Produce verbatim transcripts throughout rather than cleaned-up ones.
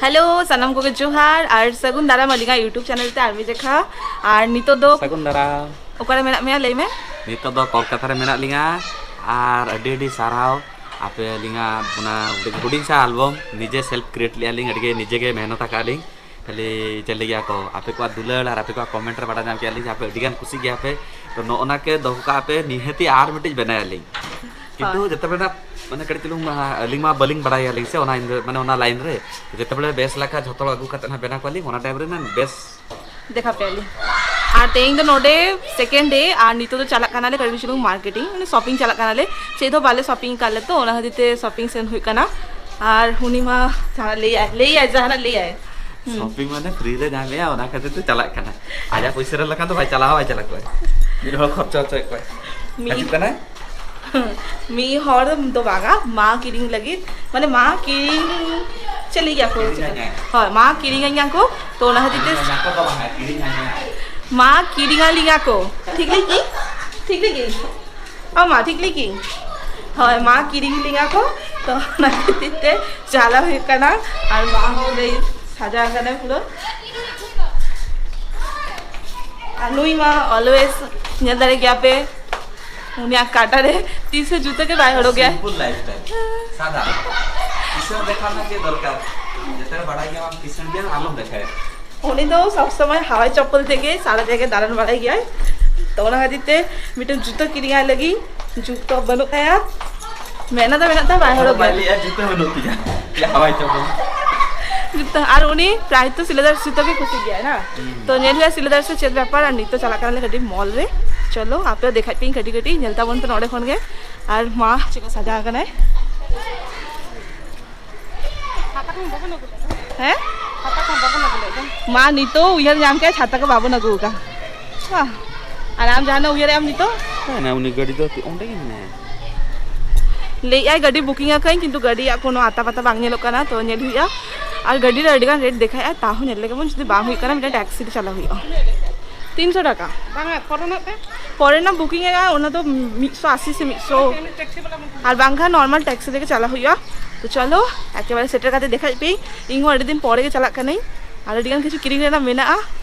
Hello, ᱥᱟᱱᱟᱢ ᱠᱚᱜᱮ ᱡᱚᱦᱟᱨ ᱟᱨ ᱥᱟᱹᱜᱩᱱ ᱫᱟᱨᱟᱢ ᱟᱹᱞᱤᱧᱟᱜ YouTube ᱪᱮᱱᱮᱞ ᱛᱮ ᱟᱨ ᱢᱤᱫ ᱡᱮᱠᱷᱟ᱾ ᱟᱨ ᱱᱤᱛᱚᱜ ᱫᱚ ᱥᱟᱹᱜᱩᱱ ᱫᱟᱨᱟᱢ᱾ ᱚᱠᱟᱨᱮ ᱢᱮᱱᱟᱜ ᱢᱮᱭᱟ, ᱞᱟᱹᱭ ᱢᱮ? ᱱᱤᱛᱚᱜ ᱫᱚ ᱠᱳᱞᱠᱟᱛᱟ ᱨᱮ ᱢᱮᱱᱟᱜ ᱞᱤᱧᱟ᱾ ᱟᱨ ᱟᱹᱰᱤ ᱟᱹᱰᱤ ᱥᱟᱨᱦᱟᱣ ᱟᱯᱮ ᱟᱹᱞᱤᱧᱟᱜ ᱚᱱᱟ ᱦᱩᱰᱤᱧ ᱦᱩᱰᱤᱧ ᱥᱟ ᱟᱞᱵᱚᱢ ᱱᱤᱡᱮ ᱥᱮᱞᱯ ᱠᱨᱤᱭᱮᱴ ᱞᱮᱜᱼᱟ ᱞᱤᱧ, ᱟᱹᱰᱤ ᱜᱮ ᱱᱤᱡᱮ ᱜᱮ ᱢᱮᱦᱱᱚᱛ ᱟᱠᱟᱫ ᱞᱤᱧ᱾ ᱠᱷᱟᱹᱞᱤ ᱪᱮᱫ ᱞᱟᱹᱜᱤᱫ ᱟᱠᱚ, ᱟᱯᱮ ᱠᱚᱣᱟᱜ ᱫᱩᱞᱟᱹᱲ ᱟᱨ ᱟᱯᱮ ᱠᱚᱣᱟᱜ ᱠᱚᱢᱮᱱᱴ ᱨᱮ ᱵᱟᱰᱟᱭ ᱧᱟᱢ ᱠᱮᱫᱼᱟ ᱞᱤᱧ ᱡᱮ ᱟᱯᱮ ᱟᱹᱰᱤ ᱜᱟᱱ ᱠᱩᱥᱤ ᱜᱮᱭᱟ ᱯᱮ᱾ ᱛᱚ ᱱᱚᱜᱼᱚ ᱱᱟ ᱠᱮ ᱫᱚᱦᱚ ᱠᱟᱜᱼᱟ ᱯᱮ, ᱱᱤᱦᱟᱹᱛᱤ ᱟᱨ ᱢᱤᱫᱴᱤᱡ ᱵᱮᱱᱟᱣ ᱟᱹᱞᱤᱧ᱾ ᱠᱤᱱᱛᱩ ᱦᱳᱭ᱾ ᱡᱚᱛᱚ ᱵᱮᱲᱟ ᱢᱟᱱᱮ ᱠᱟᱹᱴᱤᱡ ᱪᱩᱞᱩᱝ, ᱢᱟ, ᱟᱹᱞᱤᱧ ᱢᱟ ᱵᱟᱹᱞᱤᱧ ᱵᱟᱲᱟᱭᱟᱞᱤᱧ ᱥᱮ ᱚᱱᱟ ᱤᱱᱫᱟᱹ-, ᱢᱟᱱᱮ ᱚᱱᱟ ᱞᱟᱭᱤᱱ ᱨᱮ᱾ ᱡᱚᱛᱚ ᱵᱮᱲᱟ ᱵᱮᱥ ᱞᱮᱠᱟ ᱡᱷᱚᱛᱚ ᱦᱚᱲ ᱟᱹᱜᱩ ᱠᱟᱛᱮ ᱦᱟᱸᱜ ᱵᱮᱱᱟᱣ ᱠᱚᱣᱟᱞᱤᱧ, ᱚᱱᱟ ᱴᱟᱭᱤᱢ ᱨᱮ ᱱᱟᱜ ᱵᱮᱥ ᱫᱮᱠᱷᱟ ᱯᱮᱭᱟᱞᱤᱧ᱾ ᱟᱨ ᱛᱮᱦᱮᱧ ᱫᱚ ᱱᱚᱰᱮ ᱥᱮᱠᱮᱱᱰ ᱰᱮ, ᱟᱨ ᱱᱤᱛᱚᱜ ᱫᱚ ᱪᱟᱞᱟᱜ ᱠᱟᱱᱟᱞᱮ ᱠᱟᱹᱴᱤᱡ ᱪᱩᱞᱩᱝ ᱢᱟᱨᱠᱮᱴᱤᱝ, ᱢᱟᱱᱮ ᱥᱚᱯᱤᱝ ᱪᱟᱞᱟᱜ ᱠᱟᱱᱟᱞᱮ᱾ ᱪᱮᱫ ᱦᱚᱸ ᱵᱟᱞᱮ ᱥᱚᱯᱤᱝ ᱟᱠᱟᱫ ᱞᱮ, ᱛᱚ ᱚᱱᱟ ᱠᱷᱟᱹᱛᱤᱨ ᱛᱮ ᱥᱚᱯᱤᱝ ᱥᱮᱱ ᱦᱩᱭᱩᱜ ᱠᱟᱱᱟ᱾ ᱟᱨ ᱩᱱᱤ ᱢᱟ ᱡᱟᱦᱟᱸ ᱞᱟᱹᱭᱟᱭ, ᱞᱟᱹᱭᱟᱭ, ᱡᱟᱦᱟᱱᱟᱜ ᱞᱟᱹᱭᱟᱭ᱾ ᱦᱩᱸ᱾ ᱥᱚᱯᱤᱝ ᱢᱟᱱᱮ ᱯᱷᱨᱤ ᱨᱮ ᱧᱟᱢᱮᱜᱼᱟ, ᱚᱱᱟ ᱠᱷᱟᱹᱛᱤᱨ ᱛᱮ ᱪᱟᱞᱟᱜ ᱠᱟᱱᱟ᱾ ᱟᱡᱟᱜ ᱯᱩᱭᱥᱟᱹ ᱨᱮ ᱞᱮᱠᱷᱟᱱ ᱫᱚ ᱵᱟᱭ ᱪᱟᱞᱟᱣ, ᱵᱟᱭ ᱪᱟᱞᱟᱜ ᱠᱚᱣᱟ᱾ ᱢᱤᱫ ᱦᱚᱲ ᱠᱷᱚᱨᱪᱟ ᱦᱚᱪᱚᱭᱮᱫ ᱠᱚᱣᱟᱭ᱾ ᱢᱤᱫ ᱦᱤᱡᱩᱜ ᱠᱟᱱᱟᱭ᱾ ᱢᱤᱫ ᱦᱚᱲ ᱫᱚ ᱵᱟᱝᱟ, ᱢᱟ ᱠᱤᱨᱤᱧ ᱞᱟᱹᱜᱤᱫ, ᱢᱟᱱᱮ ᱢᱟ ᱠᱤᱨᱤᱧ ᱪᱮᱫ ᱞᱟᱹᱭ ᱜᱮᱭᱟ ᱠᱚ? ᱠᱤᱨᱤᱧ ᱟᱹᱧᱟᱭ᱾ ᱦᱳᱭ, ᱢᱟ ᱠᱤᱨᱤᱧ ᱟᱹᱧᱟ ᱠᱚ, ᱛᱚ ᱚᱱᱟ ᱠᱷᱟᱹᱛᱤᱨ ᱛᱮ ᱠᱤᱨᱤᱧ ᱟᱹᱧᱟ ᱠᱚ ᱫᱚ ᱵᱟᱝᱟ, ᱠᱤᱨᱤᱧ ᱟᱹᱧᱟᱭ᱾ ᱢᱟ ᱠᱤᱨᱤᱧ ᱟᱹᱞᱤᱧᱟ ᱠᱚ᱾ ᱴᱷᱤᱠ ᱞᱟᱹᱭ ᱠᱤᱧ? ᱴᱷᱤᱠ ᱞᱟᱹᱭ ᱠᱤᱧ? ᱚ ᱢᱟ, ᱴᱷᱤᱠ ᱞᱟᱹᱭ ᱠᱤᱧ? ᱦᱳᱭ, ᱢᱟ ᱠᱤᱨᱤᱧ ᱞᱤᱧᱟ ᱠᱚ, ᱛᱚ ᱚᱱᱟ ᱠᱷᱟᱹᱛᱤᱨ ᱛᱮ ᱪᱟᱞᱟᱣ ᱦᱩᱭᱩᱜ ᱠᱟᱱᱟ᱾ ᱟᱨ ᱢᱟ ᱦᱚᱸ ᱞᱟᱹᱭ ᱥᱟᱡᱟᱣ ᱠᱟᱱᱟᱭ ᱯᱩᱨᱟᱹ᱾ ᱟᱨ ᱱᱩᱭ ᱢᱟ always ᱧᱮᱞ ᱫᱟᱲᱮ ᱜᱮᱭᱟ ᱯᱮ, ᱩᱱᱤᱭᱟᱜ ᱠᱟᱴᱟ ᱨᱮ ᱛᱤᱥ ᱦᱚᱸ ᱡᱩᱛᱟᱹ ᱜᱮ ᱵᱟᱭ ᱦᱚᱨᱚᱜ ᱜᱮᱭᱟ᱾ ᱥᱤᱢᱯᱚᱞ ᱞᱟᱭᱤᱯᱷ ᱥᱴᱟᱭᱤᱞ, ᱥᱟᱫᱟ᱾ ᱠᱤᱥᱟᱹᱬ ᱫᱮᱠᱷᱟᱣ ᱨᱮᱱᱟᱜ ᱪᱮᱫ ᱫᱚᱨᱠᱟᱨ? ᱡᱚᱛᱚ ᱦᱚᱲ ᱵᱟᱲᱟᱭ ᱜᱮᱭᱟ ᱵᱟᱝ ᱠᱤᱥᱟᱹᱬ ᱜᱮᱭᱟ, ᱟᱞᱚᱢ ᱫᱮᱠᱷᱟᱣᱟ᱾ ᱩᱱᱤ ᱫᱚ ᱥᱚᱵ ᱥᱚᱢᱚᱭ ᱦᱟᱣᱟᱭ ᱪᱚᱯᱯᱚᱞ ᱛᱮᱜᱮ ᱥᱟᱨᱟ ᱡᱟᱭᱜᱟ ᱫᱟᱬᱟᱱ ᱵᱟᱲᱟᱭ ᱜᱮᱭᱟᱭ᱾ ᱛᱚ ᱚᱱᱟ ᱠᱷᱟᱹᱛᱤᱨ ᱛᱮ ᱢᱤᱫᱴᱮᱱ ᱡᱩᱛᱟᱹ ᱠᱤᱨᱤᱧ ᱟᱭ ᱞᱟᱹᱜᱤᱫ ᱡᱩᱛᱟᱹ ᱵᱟᱹᱱᱩᱜ ᱛᱟᱭᱟ᱾ ᱢᱮᱱᱟ ᱫᱚ ᱢᱮᱱᱟᱜ ᱛᱟᱭᱟ, ᱵᱟᱭ ᱦᱚᱨᱚᱜ ᱵᱟᱭ ᱜᱮᱭᱟ᱾ ᱞᱟᱹᱭᱟ ᱡᱩᱛᱟᱹ ᱵᱟᱹᱱᱩᱜ ᱛᱤᱧᱟ᱾ ᱪᱮᱫ ᱦᱟᱣᱟᱭ ᱪᱚᱯᱯᱚᱞ? ᱡᱩᱛᱟᱹ, ᱟᱨ ᱩᱱᱤ ᱯᱨᱟᱭ ᱛᱚ ᱥᱤᱞᱟᱹᱫᱟᱨ ᱡᱩᱛᱟᱹ ᱜᱮ ᱠᱩᱥᱤ ᱜᱮᱭᱟᱭ ᱱᱟ᱾ ᱦᱩᱸ᱾ ᱛᱚ ᱧᱮᱞ ᱦᱩᱭᱩᱜᱼᱟ ᱥᱤᱞᱟᱹᱫᱟᱨ ᱥᱮ ᱪᱮᱫ ᱵᱮᱯᱟᱨ, ᱟᱨ ᱱᱤᱛᱚᱜ ᱪᱟᱞᱟᱜ ᱠᱟᱱᱟᱞᱮ ᱠᱟᱹᱴᱤᱡ ᱢᱚᱞ ᱨᱮ᱾ ᱪᱚᱞᱚ ᱟᱯᱮ ᱫᱮᱠᱷᱟᱭ ᱯᱮ ᱠᱟᱹᱴᱤᱡ ᱠᱟᱹᱴᱤᱡ, ᱧᱮᱞ ᱛᱟᱵᱚᱱ ᱯᱮ ᱱᱚᱰᱮ ᱠᱷᱚᱱ ᱜᱮ᱾ ᱟᱨ ᱢᱟ ᱪᱮᱫ ᱠᱚ ᱥᱟᱡᱟᱣ ᱠᱟᱱᱟᱭ᱾ ᱦᱮᱸ? ᱢᱟ ᱱᱤᱛᱚᱜ ᱩᱭᱦᱟᱹᱨ ᱧᱟᱢ ᱠᱮᱫ ᱪᱷᱟᱛᱟ ᱠᱚ ᱵᱟᱵᱚᱱ ᱟᱹᱜᱩ ᱟᱠᱟᱫ᱾ ᱦᱟ᱾ ᱟᱨ ᱟᱢ ᱡᱟᱦᱟᱱᱟᱜ ᱩᱭᱦᱟᱹᱨᱮᱫ ᱟᱢ ᱱᱤᱛᱚᱜ? ᱦᱮᱸ, ᱩᱱᱤ ᱜᱟᱹᱰᱤ ᱫᱚ ᱚᱸᱰᱮ ᱜᱮ ᱢᱮᱱᱟᱭᱟ᱾ ᱞᱟᱹᱭᱮᱫ ᱟᱭ ᱜᱟᱹᱰᱤ ᱵᱩᱠᱤᱝ ᱟᱠᱟᱫᱟᱹᱧ, ᱠᱤᱱᱛᱩ ᱜᱟᱹᱰᱤᱭᱟᱜ ᱠᱳᱱᱳ ᱟᱛᱟ ᱯᱟᱛᱟ ᱵᱟᱝ ᱧᱮᱞᱚᱜ ᱠᱟᱱᱟ, ᱛᱚ ᱧᱮᱞ ᱦᱩᱭᱩᱜᱼᱟ᱾ ᱟᱨ ᱜᱟᱹᱰᱤ ᱨᱮ ᱟᱹᱰᱤ ᱜᱟᱱ ᱨᱮᱴ ᱫᱮᱠᱷᱟᱭᱮᱫᱼᱟ, ᱛᱟᱦᱚᱸ ᱧᱮᱞ ᱞᱮᱜᱮ ᱵᱚᱱ, ᱡᱩᱫᱤ ᱵᱟᱝ ᱦᱩᱭᱩᱜ ᱠᱟᱱᱟ ᱢᱤᱫᱴᱟᱝ ᱴᱮᱠᱥᱤ ᱛᱮ ᱪᱟᱞᱟᱣ ᱦᱩᱭᱩᱜᱼᱟ᱾ ᱛᱤᱱᱥᱚ ᱴᱟᱠᱟ᱾ ᱵᱟᱝᱟ, ᱯᱷᱚᱨᱮᱱᱟᱜ ᱛᱮ? ᱯᱷᱚᱨᱮᱱᱟᱜ ᱵᱩᱠᱤᱝ ᱮᱫᱼᱟ, ᱚᱱᱟ ᱫᱚ ᱢᱤᱫᱥᱚ ᱟᱥᱤ ᱥᱮ ᱢᱤᱫᱥᱚ᱾ ᱟᱨ ᱵᱟᱝᱠᱷᱟᱱ ᱱᱚᱨᱢᱟᱞ ᱴᱮᱠᱥᱤ ᱛᱮᱜᱮ ᱪᱟᱞᱟᱣ ᱦᱩᱭᱩᱜᱼᱟ᱾ ᱛᱚ ᱪᱚᱞᱚ, ᱮᱠᱮᱵᱟᱨᱮ ᱥᱮᱴᱮᱨ ᱠᱟᱛᱮ ᱫᱮᱠᱷᱟᱡ ᱯᱮ᱾ ᱤᱧ ᱦᱚᱸ ᱟᱹᱰᱤ ᱫᱤᱱ ᱯᱚᱨᱮ ᱜᱮ ᱪᱟᱞᱟᱜ ᱠᱟᱹᱱᱟᱹᱧ, ᱟᱨ ᱟᱹᱰᱤ ᱜᱟᱱ ᱠᱤᱪᱷᱩ ᱠᱤᱨᱤᱧ ᱨᱮᱱᱟᱜ ᱢᱮᱱᱟᱜᱼᱟ,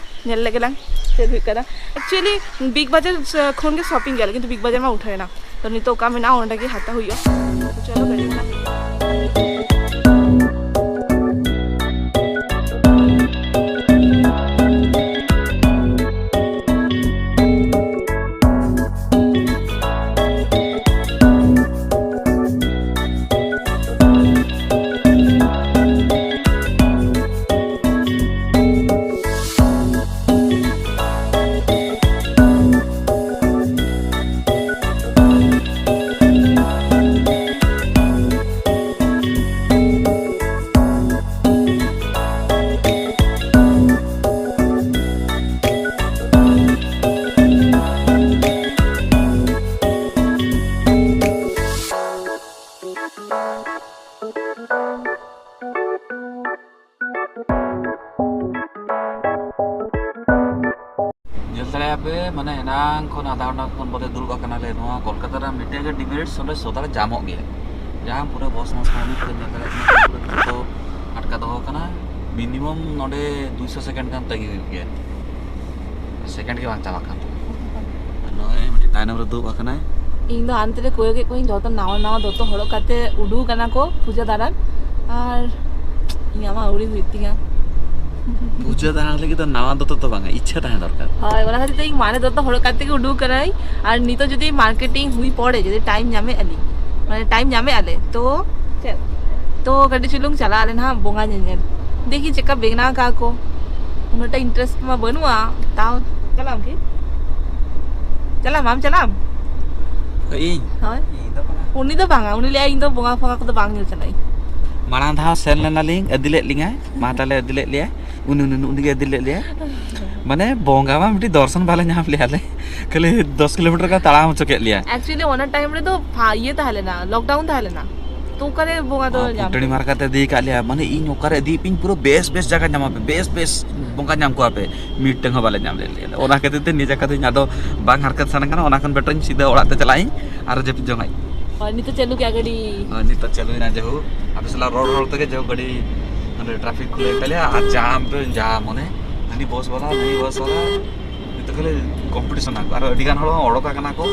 ᱧᱮᱞ ᱞᱮᱜᱮ ᱞᱟᱝ ᱪᱮᱫ ᱦᱩᱭᱩᱜ ᱠᱟᱱᱟ᱾ ᱮᱠᱪᱩᱭᱮᱞᱤ ᱵᱤᱜᱽ ᱵᱟᱡᱟᱨ ᱠᱷᱚᱱ ᱜᱮ ᱥᱚᱯᱤᱝ ᱜᱮᱭᱟᱞᱮ, ᱠᱤᱱᱛᱩ ᱵᱤᱜᱽ ᱵᱟᱡᱟᱨ ᱢᱟ ᱩᱴᱷᱟᱹᱣ ᱮᱱᱟ᱾ ᱛᱚ ᱱᱤᱛᱚᱜ ᱚᱠᱟ ᱢᱮᱱᱟᱜᱼᱟ, ᱚᱸᱰᱮ ᱜᱮ ᱦᱟᱛᱟᱣ ᱦᱩᱭᱩᱜᱼᱟ᱾ ᱛᱚ ᱪᱚᱞᱚ, ᱜᱟᱹᱰᱤ ᱨᱮᱱᱟᱜ ᱧᱮᱞ ᱫᱟᱲᱮᱭᱟᱜᱼᱟ ᱯᱮ, ᱢᱟᱱᱮ ᱮᱱᱟᱝ ᱠᱷᱚᱱ ᱟᱫᱷᱟ ᱜᱷᱚᱱᱴᱟ ᱠᱷᱚᱱ ᱵᱚᱞᱮ ᱫᱩᱲᱩᱵ ᱟᱠᱟᱱᱟᱞᱮ᱾ ᱱᱚᱣᱟ ᱠᱚᱞᱠᱟᱛᱟ ᱨᱮ ᱢᱤᱫᱴᱮᱱ ᱜᱮ ᱰᱤᱢᱮᱨᱤᱴ, ᱚᱸᱰᱮ ᱥᱚᱫᱟ ᱨᱮ ᱡᱟᱢᱚᱜ ᱜᱮᱭᱟ᱾ ᱡᱟᱦᱟᱸ ᱯᱩᱨᱟᱹ ᱵᱚᱥ ᱢᱚᱥ ᱠᱚ ᱧᱮᱞ ᱫᱟᱲᱮᱭᱟᱜ ᱠᱟᱱᱟ, ᱯᱩᱨᱟᱹ ᱡᱚᱛᱚ ᱟᱴᱠᱟ ᱫᱚᱦᱚ ᱠᱟᱱᱟ᱾ ᱢᱤᱱᱤᱢᱟᱢ ᱱᱚᱰᱮ ᱫᱩᱭᱥᱚ ᱥᱮᱠᱮᱱᱰ ᱜᱟᱱ ᱛᱟᱹᱜᱤ ᱦᱩᱭᱩᱜ ᱜᱮᱭᱟ, ᱥᱮᱠᱮᱱᱰ ᱜᱮ ᱵᱟᱝ ᱪᱟᱵᱟᱜ ᱠᱟᱱ ᱛᱟᱢᱟ᱾ ᱱᱚᱜᱼᱚᱭ ᱢᱤᱫᱴᱤᱡ ᱛᱟᱭᱱᱚᱢ ᱨᱮ ᱫᱩᱲᱩᱵ ᱟᱠᱟᱱᱟᱭ᱾ ᱤᱧ ᱫᱚ ᱦᱟᱱᱛᱮ ᱨᱮ ᱠᱚᱭᱚᱜᱮᱫ ᱠᱚᱣᱟᱧ, ᱡᱚᱛᱚ ᱱᱟᱣᱟ ᱱᱟᱣᱟ ᱫᱚᱛᱚ ᱦᱚᱨᱚᱜ ᱠᱟᱛᱮ ᱩᱰᱩᱠ ᱟᱠᱟᱱᱟ ᱠᱚ ᱯᱩᱡᱟᱹ ᱫᱟᱬᱟᱱ, ᱟᱨ ᱤᱧᱟᱹᱜ ᱢᱟ ᱟᱹᱣᱨᱤ ᱦᱩᱭᱩᱜ ᱛᱤᱧᱟ᱾ ᱯᱩᱡᱟᱹ ᱫᱟᱬᱟᱱ ᱞᱟᱹᱜᱤᱫ ᱫᱚ ᱱᱟᱣᱟ ᱫᱚᱛᱚ ᱫᱚ ᱵᱟᱝᱟ, ᱤᱪᱪᱷᱟᱹ ᱛᱟᱦᱮᱸ ᱫᱚᱨᱠᱟᱨ᱾ ᱦᱳᱭ, ᱚᱱᱟ ᱠᱷᱟᱹᱛᱤᱨ ᱛᱮ ᱤᱧ ᱢᱟᱨᱮ ᱫᱚᱛᱚ ᱦᱚᱨᱚᱜ ᱠᱟᱛᱮ ᱜᱮ ᱩᱰᱩᱠ ᱟᱠᱟᱱᱟᱹᱧ᱾ ᱟᱨ ᱱᱤᱛᱚᱜ ᱡᱩᱫᱤ ᱢᱟᱨᱠᱮᱴᱤᱝ ᱦᱩᱭ ᱯᱚᱨᱮ ᱡᱩᱫᱤ ᱴᱟᱭᱤᱢ ᱧᱟᱢᱮᱫ ᱟᱹᱞᱤᱧ, ᱢᱟᱱᱮ ᱴᱟᱭᱤᱢ ᱧᱟᱢᱮᱫ ᱟᱞᱮ, ᱛᱚ ᱪᱮᱫ, ᱛᱚ ᱠᱟᱹᱴᱤᱡ ᱪᱩᱞᱩᱝ ᱪᱟᱞᱟᱜ ᱟᱞᱮ ᱱᱟᱦᱟᱜ ᱵᱚᱸᱜᱟ ᱧᱮᱧᱮᱞ, ᱫᱮᱠᱷᱤ ᱪᱮᱫᱠᱟ ᱵᱮᱱᱟᱣ ᱠᱟᱜᱼᱟ ᱠᱚ, ᱩᱱᱟᱹᱜᱴᱟ ᱤᱱᱴᱟᱨᱮᱥᱴ ᱢᱟ ᱵᱟᱹᱱᱩᱜᱼᱟ᱾ ᱛᱟᱣ ᱪᱟᱞᱟᱜ ᱟᱢ ᱠᱤ? ᱪᱟᱞᱟᱜ ᱟᱢ? ᱟᱢ ᱪᱟᱞᱟᱜ ᱟᱢ? ᱤᱧ? ᱦᱳᱭ᱾ ᱤᱧ ᱫᱚ ᱵᱟᱝᱟ᱾ ᱩᱱᱤ ᱫᱚ ᱵᱟᱝᱟ, ᱩᱱᱤ ᱞᱟᱹᱭᱟ, "ᱤᱧ ᱫᱚ ᱵᱚᱸᱜᱟ ᱯᱷᱚᱸᱜᱟ ᱠᱚᱫᱚ ᱵᱟᱝ ᱧᱮᱞ ᱥᱟᱱᱟᱧ᱾" ᱢᱟᱲᱟᱝ ᱫᱷᱟᱣ ᱥᱮᱱ ᱞᱮᱱᱟᱞᱤᱧ, ᱤᱫᱤ ᱞᱮᱫ ᱞᱤᱧᱟᱭ, ᱢᱟ ᱛᱟᱦᱞᱮ ᱤᱫᱤ ᱞᱮᱫ ᱞᱮᱭᱟ, ᱩᱱᱤ, ᱩᱱᱤ, ᱩᱱᱤ ᱜᱮ ᱤᱫᱤ ᱞᱮᱫ ᱞᱮᱭᱟ᱾ ᱢᱟᱱᱮ ᱵᱚᱸᱜᱟ ᱢᱟ ᱢᱤᱫᱴᱤᱡ ᱫᱚᱨᱥᱚᱱ ᱵᱟᱞᱮ ᱧᱟᱢ ᱞᱮᱭᱟ ᱞᱮ, ᱠᱷᱟᱹᱞᱤ ᱫᱚᱥ ᱠᱤᱞᱳᱢᱤᱴᱟᱨ ᱜᱟᱱ ᱛᱟᱲᱟᱢ ᱦᱚᱪᱚ ᱠᱮᱫ ᱞᱮᱭᱟ᱾ ᱮᱠᱪᱩᱭᱮᱞᱤ ᱚᱱᱟ ᱴᱟᱭᱤᱢ ᱨᱮᱫᱚ ᱯᱷᱟ-, ᱤᱭᱟᱹ ᱛᱟᱦᱮᱸ ᱞᱮᱱᱟ, ᱞᱚᱠᱰᱟᱣᱩᱱ ᱛᱟᱦᱮᱸ ᱞᱮᱱᱟ, ᱛᱚ ᱚᱠᱟᱨᱮ ᱵᱚᱸᱜᱟ ᱫᱚ ᱚ, ᱧᱟᱢ ᱯᱩᱴᱟᱹᱱᱤ ᱠᱮᱫ? ᱢᱟᱨ ᱠᱟᱛᱮ ᱤᱫᱤ ᱠᱟᱜ ᱞᱮᱭᱟ, ᱢᱟᱱᱮ ᱤᱧ ᱚᱠᱟᱨᱮ ᱤᱫᱤᱭᱮᱫ ᱯᱮᱭᱟᱹᱧ, ᱯᱩᱨᱟᱹ ᱵᱮᱥ ᱵᱮᱥ ᱡᱟᱭᱜᱟ ᱧᱟᱢ ᱟᱯᱮ, ᱵᱮᱥ ᱵᱮᱥ ᱵᱚᱸᱜᱟ ᱧᱟᱢ ᱠᱚᱣᱟ ᱯᱮ, ᱢᱤᱫᱴᱟᱝ ᱦᱚᱸ ᱵᱟᱞᱮ ᱧᱟᱢ ᱞᱮᱫ ᱞᱮᱭᱟ᱾ ᱚᱱᱟ ᱠᱷᱟᱹᱛᱤᱨ ᱛᱮ ᱱᱤᱡᱮ ᱠᱟᱛᱮ ᱤᱧ ᱟᱫᱚ ᱵᱟᱝ ᱦᱟᱨᱠᱟᱛ ᱥᱟᱱᱟ ᱠᱟᱱᱟ, ᱚᱱᱟ ᱠᱷᱚᱱ ᱵᱮᱴᱟᱨ ᱤᱧ ᱥᱤᱫᱷᱟᱹ ᱚᱲᱟᱜ ᱛᱮ ᱪᱟᱞᱟᱜ ᱟᱹᱧ ᱟᱨ ᱡᱟᱹᱯᱤᱫ ᱡᱚᱝ ᱟᱹᱧ᱾ ᱟᱨ ᱱᱤᱛᱚᱜ ᱪᱟᱹᱞᱩ ᱠᱮᱜᱼᱟ ᱜᱟᱹᱰᱤ᱾ ᱟᱨ ᱱᱤᱛᱚᱜ ᱪᱟᱹᱞᱩᱭᱮᱱᱟ, ᱡᱟᱭᱦᱳᱠ, ᱟᱯᱮ ᱥᱟᱞᱟᱜ ᱨᱚᱲ ᱨᱚᱲ ᱛᱮᱜᱮ ᱡᱟᱭᱦᱳᱠ ᱜᱟᱹᱰᱤ ᱱᱚᱰᱮ ᱴᱨᱟᱯᱷᱤᱠ ᱠᱷᱩᱞᱟᱹᱣ ᱮᱱ ᱛᱟᱞᱮᱭᱟ᱾ ᱟᱨ ᱡᱟᱢ ᱫᱚ ᱡᱟᱢ, ᱚᱱᱮ ᱦᱟᱹᱱᱤ ᱵᱚᱥ ᱵᱟᱞᱟ, ᱱᱟᱹᱭ ᱵᱚᱥ ᱵᱟᱞᱟ, ᱱᱤᱛᱚᱜ ᱠᱷᱟᱹᱞᱤ ᱠᱚᱢᱯᱤᱴᱤᱥᱚᱱ ᱟᱠᱚ᱾ ᱟᱨ ᱟᱹᱰᱤ ᱜᱟᱱ ᱦᱚᱲ ᱦᱚᱸ ᱚᱰᱚᱠ ᱟᱠᱟᱱᱟ ᱠᱚ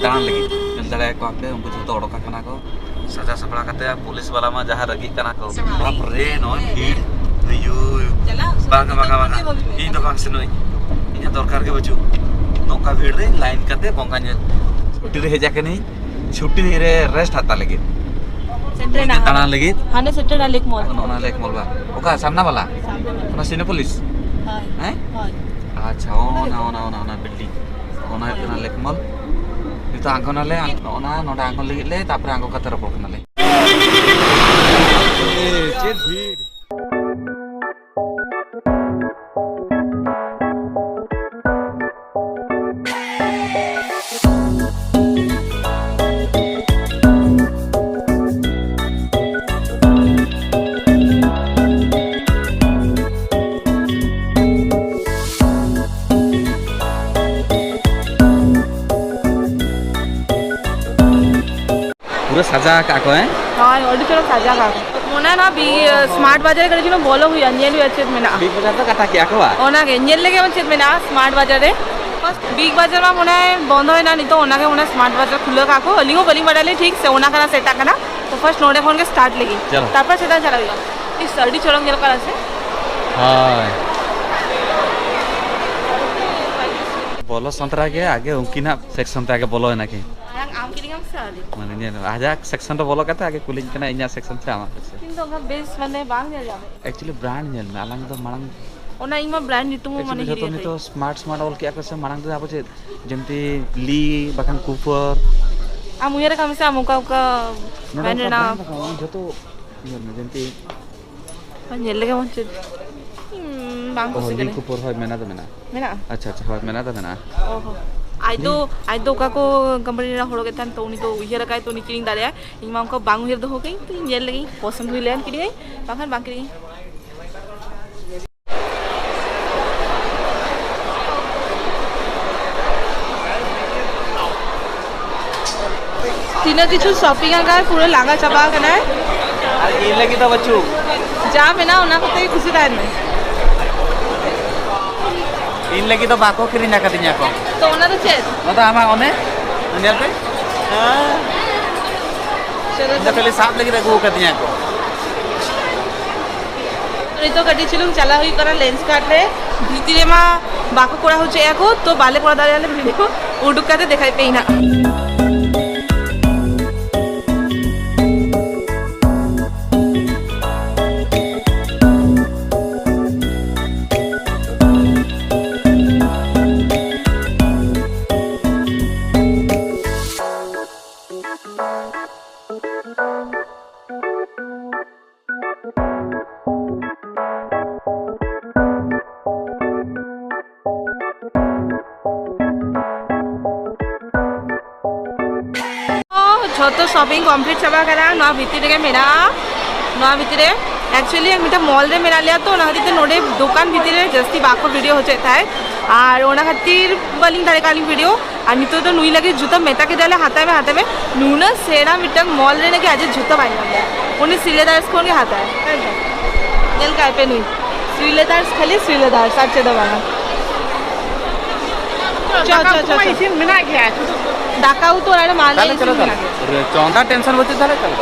ᱫᱟᱬᱟᱱ ᱞᱟᱹᱜᱤᱫ, ᱧᱮᱞ ᱫᱟᱲᱮᱭᱟᱠᱚᱣᱟ ᱯᱮ, ᱩᱱᱠᱩ ᱡᱷᱚᱛᱚ ᱚᱰᱚᱠ ᱟᱠᱟᱱᱟ ᱠᱚ᱾ ᱥᱟᱡᱟᱣ ᱥᱟᱯᱲᱟᱣ ᱠᱟᱛᱮ ᱯᱩᱞᱤᱥ ᱵᱟᱞᱟ ᱢᱟ ᱡᱟᱦᱟᱸ ᱨᱟᱹᱜᱤᱜ ᱠᱟᱱᱟ ᱠᱚ᱾ ᱵᱟᱯ ᱨᱮ, ᱱᱚᱜᱼᱚᱭ ᱵᱷᱤᱲ᱾ ᱟᱭᱩ᱾ ᱪᱟᱞᱟᱜ ᱥᱮ ᱵᱟᱝᱟ, ᱵᱟᱝᱟ, ᱵᱟᱝᱟ᱾ ᱵᱟᱹᱜᱤ ᱢᱮ᱾ ᱤᱧ ᱫᱚ ᱵᱟᱝ ᱥᱮᱱᱚᱜ ᱟᱹᱧ᱾ ᱤᱧᱟᱹᱜ ᱫᱚᱨᱠᱟᱨ ᱜᱮ ᱵᱟᱹᱪᱩᱜ᱾ ᱱᱚᱝᱠᱟ ᱵᱷᱤᱲ ᱨᱮ ᱞᱟᱭᱤᱱ ᱠᱟᱛᱮ ᱵᱚᱸᱜᱟ ᱧᱮᱞ᱾ ᱪᱷᱩᱴᱤ ᱨᱮ ᱦᱮᱡ ᱟᱠᱟᱱᱟᱹᱧ᱾ ᱪᱷᱩᱴᱤ ᱨᱮ ᱨᱮᱥᱴ ᱦᱟᱛᱟᱣ ᱞᱟᱹᱜᱤᱫ᱾ ᱥᱮᱴᱮᱨ ᱮᱱᱟ᱾ ᱫᱟᱬᱟᱱ ᱞᱟᱹᱜᱤᱫ᱾ ᱦᱟᱱᱮ ᱥᱮᱴᱮᱨ ᱮᱱᱟ ᱞᱮᱠ ᱢᱚᱞ᱾ ᱚᱱᱟ ᱞᱮᱠ ᱢᱚᱞ ᱵᱟ? ᱚᱠᱟ ᱥᱟᱢᱱᱟ ᱵᱟᱞᱟ? ᱥᱟᱢᱱᱟ ᱵᱟᱞᱟ᱾ ᱚᱱᱟ ᱥᱤᱱᱮᱯᱚᱞᱤᱥ? ᱦᱳᱭ᱾ ᱦᱮᱸ? ᱦᱳᱭ᱾ ᱟᱪᱪᱷᱟ, ᱚᱱᱟ, ᱚᱱᱟ, ᱚᱱᱟ, ᱚᱱᱟ ᱵᱤᱞᱰᱤᱝ᱾ ᱚᱱᱟ ᱦᱩᱭᱩᱜ ᱠᱟᱱᱟ ᱞᱮᱠ ᱢᱚᱞ᱾ ᱱᱤᱛᱚᱜ ᱟᱬᱜᱚᱱᱟᱞᱮ, ᱚᱱᱟ ᱱᱚᱰᱮ ᱟᱬᱜᱚᱱ ᱞᱟᱹᱜᱤᱫ ᱞᱮ, ᱛᱟᱨᱯᱚᱨᱮ ᱟᱬᱜᱚ ᱠᱟᱛᱮ ᱨᱚᱯᱚᱲ ᱠᱟᱱᱟᱞᱮ᱾ ᱮ, ᱪᱮᱫ ᱵᱷᱤᱲ! ᱯᱩᱨᱟᱹ ᱥᱟᱡᱟ ᱟᱠᱟᱫ ᱠᱚ, ᱦᱮᱸ? ᱦᱳᱭ, ᱟᱹᱰᱤ ᱪᱚᱨᱚᱠ ᱥᱟᱡᱟ ᱟᱠᱟᱫ ᱠᱚ᱾ ᱢᱚᱱᱮ ᱦᱚᱭ ᱱᱚᱣᱟ ᱵᱤ-, ᱥᱢᱟᱨᱴ ᱵᱟᱡᱟᱨ ᱨᱮ ᱠᱟᱹᱴᱤᱡ ᱪᱩᱞᱩᱝ ᱵᱚᱞᱚ ᱦᱩᱭᱩᱜᱼᱟ, ᱧᱮᱞ ᱦᱩᱭᱩᱜᱼᱟ ᱪᱮᱫ ᱢᱮᱱᱟᱜᱼᱟ᱾ ᱵᱤᱜᱽ ᱵᱟᱡᱟᱨ ᱫᱚ ᱠᱟᱴᱟ ᱠᱮᱜᱼᱟ ᱠᱚ ᱵᱟ? ᱚᱱᱟᱜᱮ, ᱧᱮᱞ ᱞᱮᱜᱮ ᱵᱚᱱ ᱪᱮᱫ ᱢᱮᱱᱟᱜᱼᱟ ᱥᱢᱟᱨᱴ ᱵᱟᱡᱟᱨ ᱨᱮ᱾ ᱵᱤᱜᱽ ᱵᱟᱡᱟᱨ ᱢᱟ ᱢᱚᱱᱮ ᱦᱚᱭ ᱵᱚᱱᱫᱚ ᱮᱱᱟ, ᱱᱤᱛᱚᱜ ᱚᱱᱟᱜᱮ ᱢᱚᱱᱮ ᱦᱚᱭ ᱥᱢᱟᱨᱴ ᱵᱟᱡᱟᱨ ᱠᱷᱩᱞᱟᱹᱣ ᱠᱟᱜᱼᱟ ᱠᱚ, ᱟᱹᱞᱤᱧ ᱦᱚᱸ ᱵᱟᱹᱞᱤᱧ ᱵᱟᱰᱟᱭᱟ ᱞᱤᱧ ᱴᱷᱤᱠ ᱥᱮ ᱚᱱᱟ ᱠᱟᱱᱟ ᱥᱮ ᱮᱴᱟᱜ ᱠᱟᱱᱟ᱾ ᱛᱚ ᱯᱷᱟᱨᱥᱴ ᱱᱚᱰᱮ ᱠᱷᱚᱱ ᱜᱮ ᱥᱴᱟᱨᱴ ᱞᱮᱜᱮ, ᱪᱚᱞᱚ᱾ ᱛᱟᱨᱯᱚᱨ ᱪᱮᱛᱟᱱ ᱪᱟᱞᱟᱜ ᱦᱩᱭᱩᱜᱼᱟ᱾ ᱤᱥ, ᱟᱹᱰᱤ ᱪᱚᱨᱚᱠ ᱧᱮᱞᱚᱜ ᱠᱟᱱᱟ ᱥᱮ᱾ ᱦᱳᱭ᱾ ᱵᱚᱞᱚ ᱥᱟᱱᱛᱨᱟ ᱜᱮ ᱟᱜᱮ ᱩᱱᱠᱤᱱᱟᱜ ᱥᱮᱠᱥᱚᱱ ᱛᱮ ᱟᱜᱮ ᱵᱚᱞᱚᱭᱮᱱᱟ ᱠᱤᱱ᱾ ᱢᱟᱲᱟᱝ ᱟᱢ ᱠᱤᱨᱤᱧᱟᱢ ᱥᱮ ᱟᱹᱞᱤᱧ? ᱢᱟᱱᱮ ᱧᱮᱞ ᱢᱮ, ᱟᱡᱟᱜ ᱥᱮᱠᱥᱚᱱ ᱨᱮ ᱵᱚᱞᱚ ᱠᱟᱛᱮ ᱟᱜᱮ ᱠᱩᱞᱤᱧ ᱠᱟᱱᱟ ᱤᱧᱟᱹᱜ ᱥᱮᱠᱥᱚᱱ ᱥᱮ ᱟᱢᱟᱜ ᱥᱮᱠᱥᱚᱱ᱾ ᱤᱧ ᱫᱚ ᱚᱱᱠᱟ ᱵᱮᱥ ᱢᱟᱱᱮ ᱵᱟᱝ ᱧᱮᱞ ᱧᱟᱢᱮᱫ᱾ ᱮᱠᱪᱩᱭᱮᱞᱤ ᱵᱨᱟᱱᱰ ᱧᱮᱞ ᱢᱮ, ᱟᱞᱟᱝ ᱫᱚ ᱢᱟᱲᱟᱝ ᱚᱱᱟ ᱤᱧ ᱢᱟ ᱵᱨᱟᱱᱰ ᱧᱩᱛᱩᱢ ᱦᱚᱸ ᱢᱟᱱᱮ ᱮᱠᱪᱩᱭᱮᱞᱤ ᱡᱷᱚᱛᱚ ᱦᱤᱲᱤᱧ ᱱᱤᱛᱚᱜ ᱟᱠᱟᱫᱟᱹᱧ᱾ ᱥᱢᱟᱨᱴ ᱥᱢᱟᱨᱴ ᱚᱞ ᱠᱮᱜᱼᱟ ᱠᱚ ᱥᱮ, ᱢᱟᱲᱟᱝ ᱫᱚ ᱟᱵᱚ ᱪᱮᱫ, ᱡᱮᱢᱛᱤ ᱞᱤ ᱵᱟᱠᱷᱟᱱ ᱠᱩᱯᱟᱨ᱾ ᱟᱢ ᱩᱭᱦᱟᱹᱨ ᱟᱠᱟᱫ ᱢᱮᱥᱮ ᱟᱢ ᱚᱠᱟ ᱚᱠᱟ ᱱᱚᱰᱮ ᱵᱨᱟᱱᱰ ᱚᱱᱠᱟ ᱨᱮᱱᱟᱜ? ᱵᱨᱟᱱᱰ ᱵᱟᱠᱷᱟᱱ ᱡᱷᱚᱛᱚ ᱧᱮᱞ ᱢᱮ, ᱡᱮᱢᱛᱤ ᱧᱮᱞ ᱞᱮᱜᱮ ᱢᱚᱱ ᱪᱮᱫ᱾ ᱦᱩᱸ, ᱵᱟᱝ ᱚ, ᱠᱩᱥᱤ ᱞᱤ ᱠᱟᱹᱱᱟᱹᱧ᱾ ᱠᱩᱯᱟᱨ, ᱦᱳᱭ, ᱢᱮᱱᱟᱜ ᱫᱚ ᱢᱮᱱᱟᱜᱼᱟ᱾ ᱢᱮᱱᱟᱜᱼᱟ? ᱟᱪᱪᱷᱟ, ᱟᱪᱪᱷᱟ, ᱦᱳᱭ, ᱢᱮᱱᱟᱜ ᱫᱚ ᱢᱮᱱᱟᱜᱼᱟ᱾ ᱚ ᱦᱚᱸ᱾ ᱟᱡ ᱫᱚ, ᱞᱤ- ᱟᱡ ᱫᱚ ᱚᱠᱟ ᱠᱚ ᱠᱳᱢᱯᱟᱱᱤ ᱨᱮᱱᱟᱜ ᱦᱚᱲ ᱜᱮ ᱛᱟᱦᱮᱱ, ᱛᱚ ᱩᱱᱤ ᱫᱚ ᱩᱭᱦᱟᱹᱨ ᱟᱠᱟᱫ ᱛᱚ ᱩᱱᱤ ᱠᱤᱨᱤᱧ ᱫᱟᱲᱮᱭᱟᱜᱼᱟᱭ᱾ ᱤᱧ ᱢᱟ ᱚᱱᱠᱟ ᱵᱟᱝ ᱩᱭᱦᱟᱹᱨ ᱫᱚᱦᱚ ᱠᱟᱹᱧ, ᱛᱚ ᱤᱧ ᱧᱮᱞ ᱞᱮᱜᱤᱧ, ᱯᱚᱥᱚᱱᱫ ᱦᱩᱭ ᱞᱮᱱ ᱠᱤᱨᱤᱧᱟᱹᱧ, ᱵᱟᱝᱠᱷᱟᱱ ᱵᱟᱝ ᱠᱤᱨᱤᱧᱟᱹᱧ᱾ ᱛᱤᱱ ᱠᱤᱪᱷᱩ ᱥᱚᱯᱤᱝ ᱟᱠᱟᱫ, ᱯᱩᱨᱟᱹ ᱞᱟᱸᱜᱟ ᱪᱟᱵᱟ ᱟᱠᱟᱱᱟᱭ᱾ ᱟᱨ ᱤᱧ ᱞᱟᱹᱜᱤᱫ ᱫᱚ ᱵᱟᱹᱪᱩᱜ᱾ ᱡᱟ ᱢᱮᱱᱟᱜᱼᱟ, ᱚᱱᱟ ᱠᱚᱛᱮ ᱜᱮ ᱠᱷᱩᱥᱤ ᱛᱟᱦᱮᱱ ᱢᱮ᱾ ᱤᱧ ᱞᱟᱹᱜᱤᱫ ᱫᱚ ᱵᱟᱠᱚ ᱠᱤᱨᱤᱧ ᱟᱠᱟᱫᱤᱧᱟ ᱠᱚ᱾ ᱛᱚ, ᱚᱱᱟ ᱫᱚ ᱪᱮᱫ? ᱚᱱᱟ ᱫᱚ ᱟᱢᱟᱜ ᱚᱱᱮ, ᱧᱮᱞ ᱯᱮ᱾ ᱪᱚᱞᱚ, ᱤᱧ ᱫᱚ ᱠᱷᱟᱹᱞᱤ ᱥᱟᱵ ᱞᱟᱹᱜᱤᱫ ᱟᱹᱜᱩ ᱟᱠᱟᱫᱤᱧᱟ ᱠᱚ᱾ ᱱᱤᱛᱚᱜ ᱠᱟᱹᱴᱤᱡ ᱪᱩᱞᱩᱝ ᱪᱟᱞᱟᱣ ᱦᱩᱭᱩᱜ ᱠᱟᱱᱟ ᱞᱮᱱᱥ ᱠᱟᱨᱴ ᱨᱮ᱾ ᱵᱷᱤᱛᱤᱨ ᱨᱮᱢᱟ ᱵᱟᱠᱚ ᱠᱚᱨᱟᱣ ᱦᱚᱪᱚᱭᱮᱫᱼᱟ ᱠᱚ, ᱛᱚ ᱵᱟᱞᱮ ᱠᱚᱨᱟᱣ ᱫᱟᱲᱮᱭᱟᱜᱼᱟ ᱞᱮ ᱵᱷᱤᱰᱤᱭᱳ᱾ ᱩᱰᱩᱠ ᱠᱟᱛᱮ ᱫᱮᱠᱷᱟᱭ ᱯᱮ ᱱᱟᱜ᱾ ᱡᱷᱚᱛᱚ ᱥᱚᱯᱤᱝ ᱠᱚᱢᱯᱞᱤᱴ ᱪᱟᱵᱟ ᱠᱟᱱᱟ᱾ ᱱᱚᱣᱟ ᱵᱷᱤᱛᱤᱨ ᱨᱮᱜᱮ ᱢᱮᱱᱟᱜᱼᱟ᱾ ᱱᱚᱣᱟ ᱵᱷᱤᱛᱤᱨ ᱨᱮ actually ᱢᱤᱫᱴᱟᱝ ᱢᱚᱞ ᱨᱮ ᱢᱮᱱᱟᱜ ᱞᱮᱭᱟ, ᱛᱚ ᱚᱱᱟ ᱠᱷᱟᱹᱛᱤᱨ ᱛᱮ ᱱᱚᱰᱮ ᱫᱚᱠᱟᱱ ᱵᱷᱤᱛᱤᱨ ᱨᱮ ᱡᱟᱹᱥᱛᱤ ᱵᱟᱠᱚ ᱵᱷᱤᱰᱤᱭᱳ ᱦᱚᱪᱚᱭᱮᱫ ᱛᱟᱦᱮᱸᱫ, ᱟᱨ ᱚᱱᱟ ᱠᱷᱟᱹᱛᱤᱨ ᱵᱟᱹᱞᱤᱧ ᱫᱟᱲᱮ ᱠᱟᱜᱼᱟ ᱞᱤᱧ ᱵᱷᱤᱰᱤᱭᱳ᱾ ᱟᱨ ᱱᱤᱛᱚᱜ ᱫᱚ ᱱᱩᱭ ᱞᱟᱹᱜᱤᱫ ᱡᱩᱛᱟᱹ ᱢᱮᱛᱟ ᱠᱮᱫᱮᱭᱟᱞᱮ, ᱦᱟᱛᱟᱭ ᱢᱮ, ᱦᱟᱛᱟᱭ ᱢᱮ᱾ ᱱᱩᱱᱟᱹᱜ ᱥᱮᱬᱟ ᱢᱤᱫᱴᱟᱝ ᱢᱚᱞ ᱨᱮ ᱱᱟᱠᱤ ᱟᱡ ᱡᱩᱛᱟᱹ ᱵᱟᱭ ᱧᱟᱢ ᱞᱮᱫᱟ᱾ ᱩᱱᱤ ᱥᱨᱤᱞᱮᱫᱟᱨᱥ ᱠᱷᱚᱱ ᱜᱮ ᱦᱟᱛᱟᱭᱟ᱾ ᱦᱮᱸ ᱛᱚ? ᱧᱮᱞ ᱠᱟᱭ ᱯᱮ ᱱᱩᱭ᱾ ᱥᱨᱤᱞᱮᱫᱟᱨᱥ, ᱠᱷᱟᱹᱞᱤ ᱥᱨᱤᱞᱮᱫᱟᱨᱥ, ᱟᱨ ᱪᱮᱫ ᱦᱚᱸ ᱵᱟᱝᱟ᱾ ᱪᱚ, ᱪᱚ, ᱪᱚ, ᱪᱚ᱾ ᱤᱥᱤᱱ ᱢᱮᱱᱟᱜ ᱜᱮᱭᱟ, ᱥᱩᱫᱷᱩ ᱫᱟᱠᱟ ᱩᱛᱩ ᱟᱨ ᱢᱟᱞᱮ ᱛᱟᱦᱞᱮ ᱤᱥᱤᱱ ᱪᱚᱞᱚ, ᱢᱮᱱᱟᱜ ᱜᱮᱭᱟ᱾ ᱪᱚᱸᱫᱟ ᱴᱮᱱᱥᱚᱱ ᱵᱟᱹᱪᱩᱜ ᱛᱟᱦᱞᱮ ᱪᱚᱞᱚ᱾